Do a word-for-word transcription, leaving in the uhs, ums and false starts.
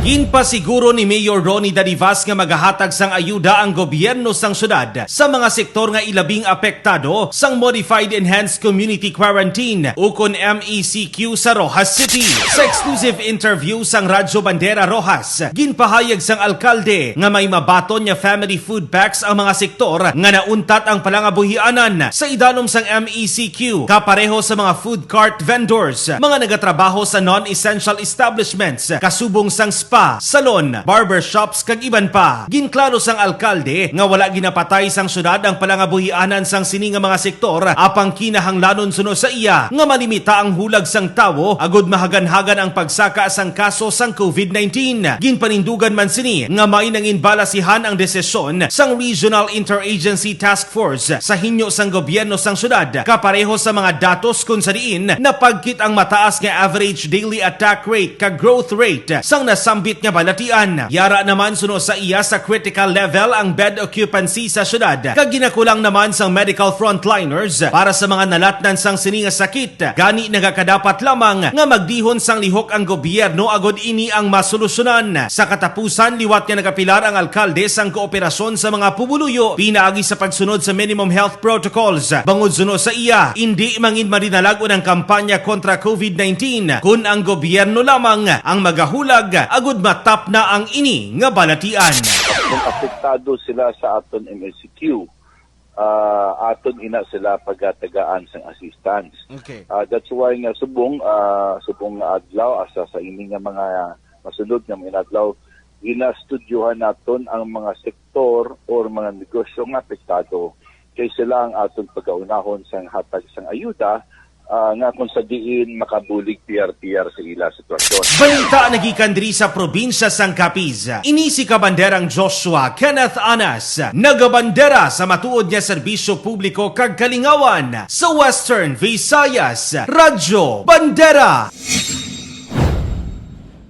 Ginpasiguro ni Mayor Ronnie Dadivas nga magahatag sang ayuda ang gobyerno sang syudad sa mga sektor nga ilabing apektado sang Modified Enhanced Community Quarantine, ukon M E C Q, sa Roxas City. Sa exclusive interview sang Radyo Bandera Roxas, ginpahayag sang alkalde nga may mabaton nga family food packs ang mga sektor nga nauntat ang palangabuhianan sa idalom sang M E C Q, kapareho sa mga food cart vendors, mga nagatrabaho sa non-essential establishments, kasubong sang spa, salon, barbershops, kag iban pa. Ginklaro sang alkalde nga wala ginapatay sang syudad ang palangabuhianan sang sini nga mga sektor, apang kinahanglanon suno sa iya nga malimita ang hulag sang tawo agud mahaganhagan ang pagsaka sang kaso sang COVID nineteen. Ginpanindugan man sini nga may nanginbalasihan ang desisyon sang Regional Interagency Task Force sa hinyo sang gobyerno sang syudad, kapareho sa mga datos kon sa diin napagkit ang mataas nga average daily attack rate kag growth rate sang nasambit nga balatian. Yara naman suno sa iya sa critical level ang bed occupancy sa syudad, kag ginakulang naman sang medical frontliners para sa mga nalatnan sang sini nga sakit. Gani, nagakadapat lamang nga magdihon sang lihok ang gobyerno agud ini ang masolusyonan. Sa katapusan, liwat nga nagapilar ang alkalde sang kooperasyon sa mga pumuluyo pinaagi sa pagsunod sa minimum health protocols. Bangod suno sa iya, indi mangin madinalag-on ang kampanya kontra COVID nineteen kun ang gobyerno lamang ang magahulag agud matapna ang ini nga balatian. Kung apektado sila sa aton M E C Q, ah, aton ina sila pagatagaan sang assistance. Okay. Ah, that's why nga subong, ah, subong nga adlaw, asa sa ini nga mga masunod nga mga adlaw, ginastudyohan naton ang mga sektor or mga negosyo nga apektado, kay sila ang aton pagaunahon sang hatag sang ayuda, ah, nga kung sa diin makabulig piyar-piyar sa ila sitwasyon. Balita nagikan diri sa probinsya sang Capiz. Ini si Kabanderang Joshua Kenneth Anas, nagabandera sa matuod nga serbisyo publiko kag kalingawan sa Western Visayas, Radyo Bandera.